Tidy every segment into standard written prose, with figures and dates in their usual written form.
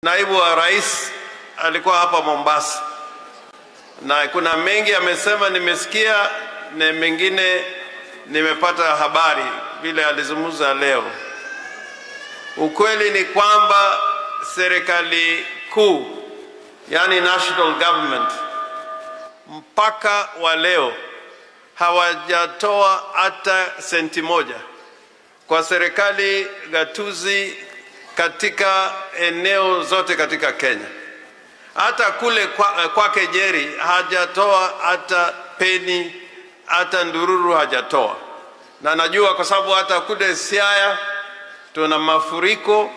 Naibu wa Rais alikuwa hapa Mombasa na kuna mengi amesema, nimesikia na mengine nimepata habari vile alizungumza leo. Ukweli ni kwamba serikali kuu, yani national government, mpaka wa leo hawajatoa hata senti moja kwa serikali gatuzi katika eneo zote katika Kenya. Hata kule kwake Njeri hajatoa hata peni, hata ndururu hajatoa, na najua kwa sababu hata kule Siaya tuna mafuriko,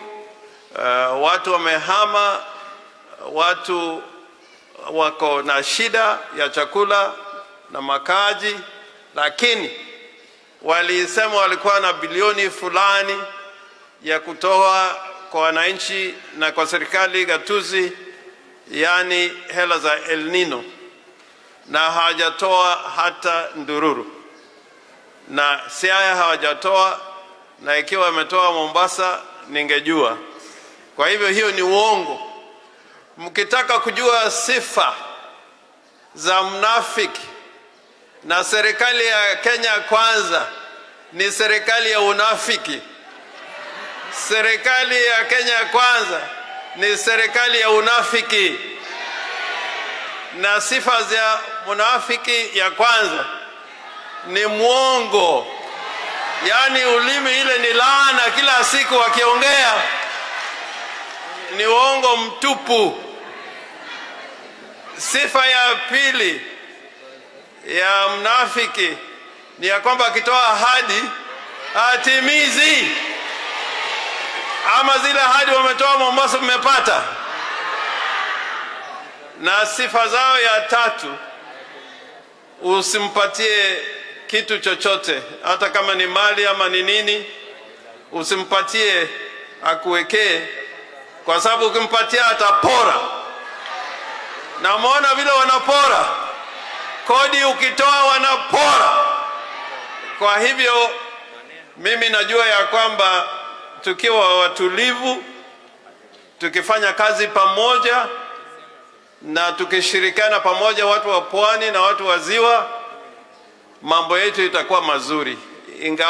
watu wamehama, watu wako na shida ya chakula na makazi, lakini walisema walikuwa na bilioni fulani ya kutoa kwa wananchi na kwa serikali gatuzi, yani hela za El Nino, na hawajatoa hata ndururu, na Siaya hawajatoa, na ikiwa wametoa Mombasa ningejua. Kwa hivyo hiyo ni uongo. Mkitaka kujua sifa za mnafiki na serikali ya Kenya Kwanza ni serikali ya unafiki. Serikali ya Kenya Kwanza ni serikali ya unafiki, na sifa za munafiki ya kwanza ni mwongo, yaani ulimi ile ni laana, kila siku wakiongea ni uongo mtupu. Sifa ya pili ya mnafiki ni ya kwamba akitoa ahadi hatimizi. Ama zile ahadi wametoa Mombasa mmepata? Na sifa zao ya tatu, usimpatie kitu chochote, hata kama ni mali ama ni nini, usimpatie akuwekee, kwa sababu ukimpatia atapora. Na umeona vile wanapora kodi, ukitoa wanapora. Kwa hivyo mimi najua ya kwamba tukiwa watulivu, tukifanya kazi pamoja na tukishirikiana pamoja, watu wa pwani na watu wa ziwa, mambo yetu itakuwa mazuri. Ingawa